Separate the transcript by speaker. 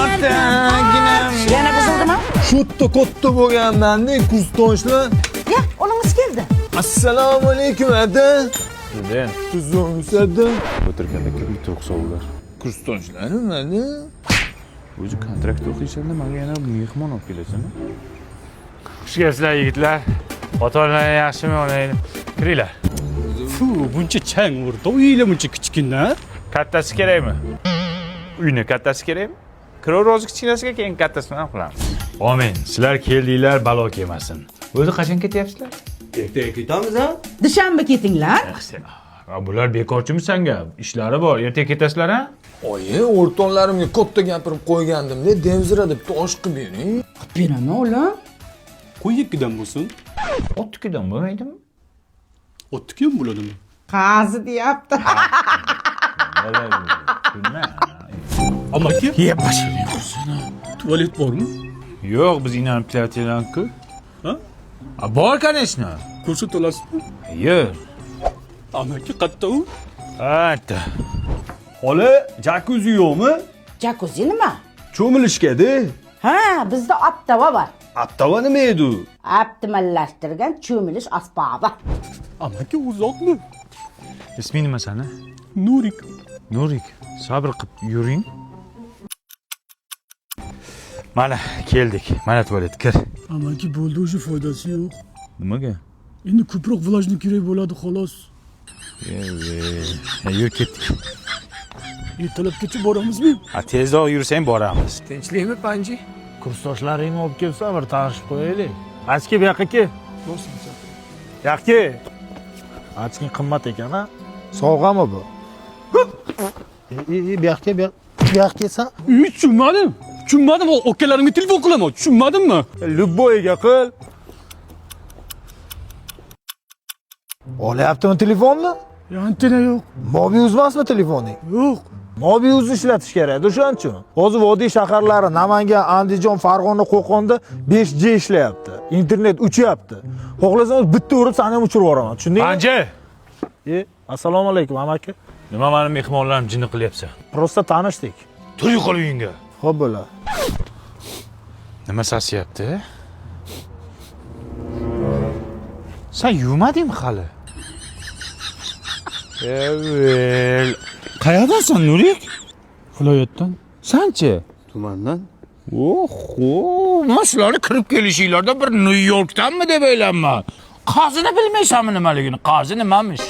Speaker 1: Otaginam.
Speaker 2: Yana buzildimi?
Speaker 1: Shu yerda katta bo'lganman-da, kursdoshlar.
Speaker 2: Ya, o'g'lingiz keldi.
Speaker 1: Assalomu alaykum, ada.
Speaker 3: Student.
Speaker 1: Tuzukmisiz, ada?
Speaker 3: O'tirganda kim turqsa ular.
Speaker 1: Kursdoshlarim, ada.
Speaker 3: O'zi kontrakt o'qiysan-da, menga yana mehmon olib kelasan.
Speaker 4: Xush kelibsizlar, yigitlar. Ota-onalar yaxshimi, onanglar? Kiringlar.
Speaker 5: Fu, buncha chang urdi. Uyinglar buncha kichkina.
Speaker 4: Kattasi kerakmi? Uyni kattasi kerakmi? Kiraver o'zi kichkinasiga, keyin kattasini ham qilamiz. Omin. Sizlar keldinglar, balo kelmasin. O'zi qachon ketyapsizlar?
Speaker 6: Ertaga ketamiz a?
Speaker 2: Dushanba ketinglar.
Speaker 4: Ha, bular bekorchimi sanga? Ishlari bor. Ertaga ketasizlar, ha?
Speaker 1: Oyi, o'rtoqlarimga katta gapirib qo'ygandim-da, Demzira deb tosh qilib bering.
Speaker 2: Qilib beraman, o'g'lim.
Speaker 5: Qo'y ikkidan bo'lsin.
Speaker 4: Otnikidan bo'lmaydimi?
Speaker 5: Otniki ham bo'ladimi?
Speaker 2: Qazi deyapti.
Speaker 5: Amaki,
Speaker 4: Yeb boshini qursin.
Speaker 5: tualet bormi?
Speaker 4: Yo'q, biz inanib kelayotgan-ku.
Speaker 5: Ha?
Speaker 4: Ha, bor, конечно.
Speaker 5: Ko'rsata olasizmi?
Speaker 4: Yo'q.
Speaker 5: Amaki, qatta u?
Speaker 4: Ha,
Speaker 6: Xola, jakuzi yo'qmi?
Speaker 2: Jakuzi nima?
Speaker 6: Cho'milishga-da.
Speaker 2: Ha, bizda optava bor.
Speaker 6: Aptava nima edi u?
Speaker 2: Optimallashtirgan cho'milish asbobi.
Speaker 5: Amaki, uzoqmi?
Speaker 4: Isming nima sani?
Speaker 5: Nurik.
Speaker 4: Nurik, sabr qilib yuring. Mana keldik. Mana tualet, kir.
Speaker 7: Amaki bo'ldi уже foydasi yo'q.
Speaker 4: Nimaga?
Speaker 7: Endi ko'proq влажный kerak bo'ladi xolos.
Speaker 4: Yur, ketdik.
Speaker 7: Ertalabgacha boramizmi?
Speaker 4: Ha, tezroq yursang boramiz.
Speaker 1: Tinchlikmi, Panji?
Speaker 8: Kursdoshlaringni olib kelsan, bir tanishib qo'yaylik. Ochki, bu yoqqa kel. Yoqqa. Ochking qimmat ekan, a? Sovg'ami bu? E, bu yoqqa, bu yoqqa kelsan.
Speaker 5: Uy, tushunmadim. Tushunmadim. Akalarimga telefon qilaman. Tushunmadimmi?
Speaker 8: Любойga qil. Olyaptimi telefonni?
Speaker 7: Antena yo'q.
Speaker 8: Mobiuz emasmi telefoning?
Speaker 7: Yo'q.
Speaker 8: Mobiuzni ishlatish kerak, o'shaning uchun. Hozir vodiy shaharlari Namangan, Andijon, Farg'ona, Qo'qonda 5G ishlayapti. Internet uchyapti. Xohlasam bitta urib seni ham uchirib yuboraman. Tushundingmi?
Speaker 4: Panji!
Speaker 8: E, assalomu alaykum, amaki.
Speaker 4: Nima mani mehmonlarim jinni qilyapsan?
Speaker 8: Просто tanishdik.
Speaker 4: Tur yo'qol uyingga.
Speaker 8: Xo'p bo'la.
Speaker 4: Nima sasiyapti? Sen yuvmadingmi hali? Evel. Qayerdansan, Nurik?
Speaker 5: Viloyatdan.
Speaker 4: Sanchi?
Speaker 6: Tumandan.
Speaker 4: Oho, man shularni kirib kelishinglarda bir Nyu Yorkdanmi deb o'ylanman. Qazini bilmaysanmi nimaligini? Qazi nimamish?